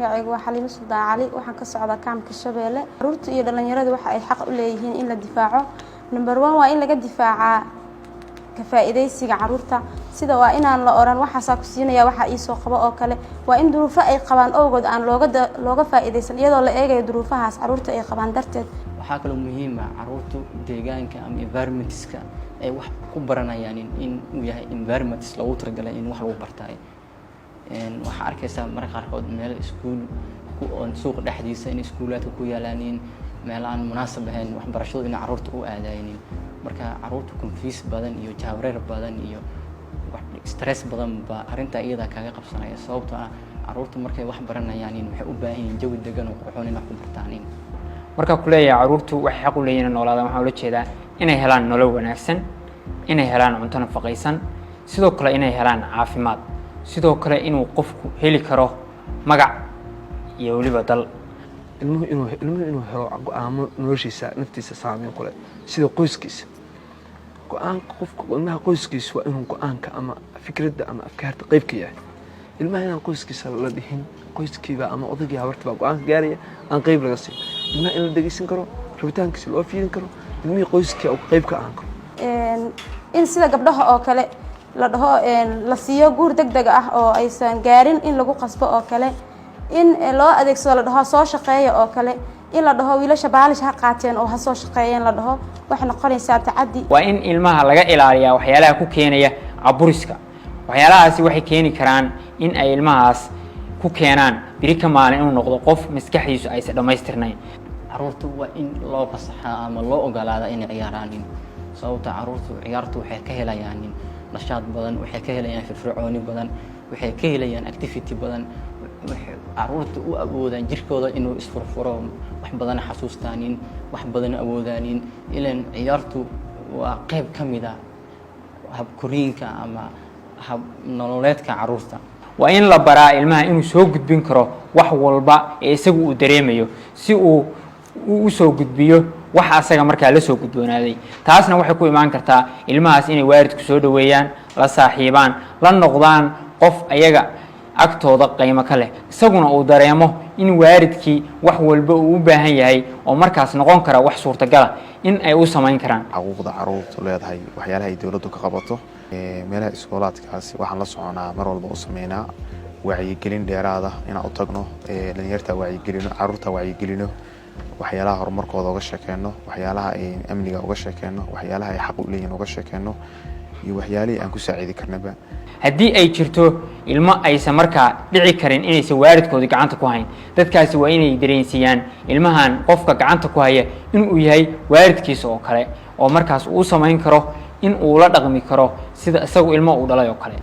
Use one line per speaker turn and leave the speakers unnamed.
Magacaygu waa Xaliimo Suldaan Cali. Waxaan ka socdaa kaamka Shabeelle. Caruurta iyo dhalinyarada waxa ay xaq u leeyihiin in la difaaco. Number one, waa in laga difaacaa ka faa'iidaysiga caruurta, sida waa inaan la oran "waxaasaa ku siinaya, waxaa iisoo qabo" oo kale. Waa in duruufo ay qabaan owgood aan looga faa'iidaysan, iyadoo la eegayo duruufahaas caruurta ay qabaan darteed.
Waxaa kaloo muhiim ah caruurtu deegaanka ama environmentska ay wax ku baranayaan in uu yahay environments loogu talagalay in wax lagu bartaayo. Waxaa arkaysaa mararka qaarkood meel iskuul oon suuqa dhexdiisa in iskuulaadka ku yaalaanin, meel aan munaasab ahayn waxbarashadu in caruurta u aadaynin. Marka caruurta confuse badan iyo jahwareer badan iyo stress badan baa arrintaa iyada kaga qabsanaya, sababtoo ah caruurta markay wax baranayaan waxay u baahan yihiin jawi degan oo qurxoon in wax ku bartaanin.
Markaa ku leeyahay caruurtu waxay xaq u leeyihin in noolaadaan, waxaan ula jeedaa inay helaan nolol wanaagsan, inay helaan cunto nafaqaysan, sidoo kale inay helaan caafimaad, sidoo kale inuu qofku heli karo magac iyo weliba dal.
Ilmuhu inuu helo go-aamo noloshiisa, naftiisa saameyn ku leh, sida qoyskiisa. Go-aanka qofka ilmaha qoyskiisa waa inuu go-aanka ama fikradda ama afkaarta qayb ka yahay. Ilmaha inaan qoyskiisa la dhihin qoyskiiba ama odaygii, habarta baa go-aanka gaaraya, aan qayb laga siin. Ilmaha in la dhegeysan karo, rabitaankiisa loo fiirin karo, ilmihii qoyskii uu qayb ka ahaan karo.
In sida gabdhaha oo kale la dhaho la siiyo guur deg deg ah oo aysan gaarin, in lagu qasbo oo kale, in loo adeegsado, la dhaho "soo shaqeeya" oo kale, in la dhaho "wiilasha baalish ha qaateen oo ha soo shaqeeyeen" la dhaho, waxay noqonaysaa tacaddi.
Waa in ilmaha laga ilaaliyaa waxyaalaha ku keenaya caburiska. Waxyaalahaasi waxay keeni karaan in ay ilmahaas ku keenaan biri ka maalin inuu noqdo qof maskaxdiisu aysan dhammaystirnayn.
Caruurta waa in loo fasaxaa ama loo ogolaada inay ciyaaraanin, sababta caruurtu ciyaartu waxay ka helayaan nashaad badan, waxay ka helayaan firfircooni badan, waxay ka helayaan activity badan. Waxay caruurta u awoodaan jirkooda inuu isfurfuro, wax badan xasuustaanin, wax badan awoodaanin. Ilan ciyaartu waa qayb ka mid a hab koriinka ama hab nololeedka caruurta.
Waa in la baraa ilmaha inuu soo gudbin karo wax walba ee isagu uu dareemayo, si uu usoo gudbiyo wax asaga markaa la soo gudboonaaday. Taasna waxay ku imaan kartaa ilmahaas inay waalidku soo dhoweeyaan, la saaxiibaan, la noqdaan qof ayaga agtooda qiimo ka leh, isaguna uu dareemo in waalidkii wax walba uu u baahan yahay oo markaas noqon kara wax suurtagala in ay u samayn karaan.
Xuquuqda caruurtu leedahay, waxyaalaha ay dowladdu ka qabato, meelaha iskoolaadkaasi, waxaan la soconaa mar walba u sameynaa wacyigelin dheeraada inaan u tagno dhalinyarta, wacyigelino caruurta, wacyigelino waxyaalaha horumarkooda uga sheekeyno, waxyaalaha ay amniga uga sheekeyno, waxyaalaha ay xaq u leeyihin uga sheekeyno iyo waxyaalihii aan ku saacidi karnaba.
Haddii ay jirto ilmo aysan markaa dhici karin inaysan waalidkoodii gacanta ku hayn, dadkaasi waa inay dareensiiyaan ilmahan qofka gacanta ku haya inuu yahay waalidkiisa oo kale, oo markaas uu samayn karo in uu la dhaqmi karo sida isagu ilmo uu dhalay oo kale.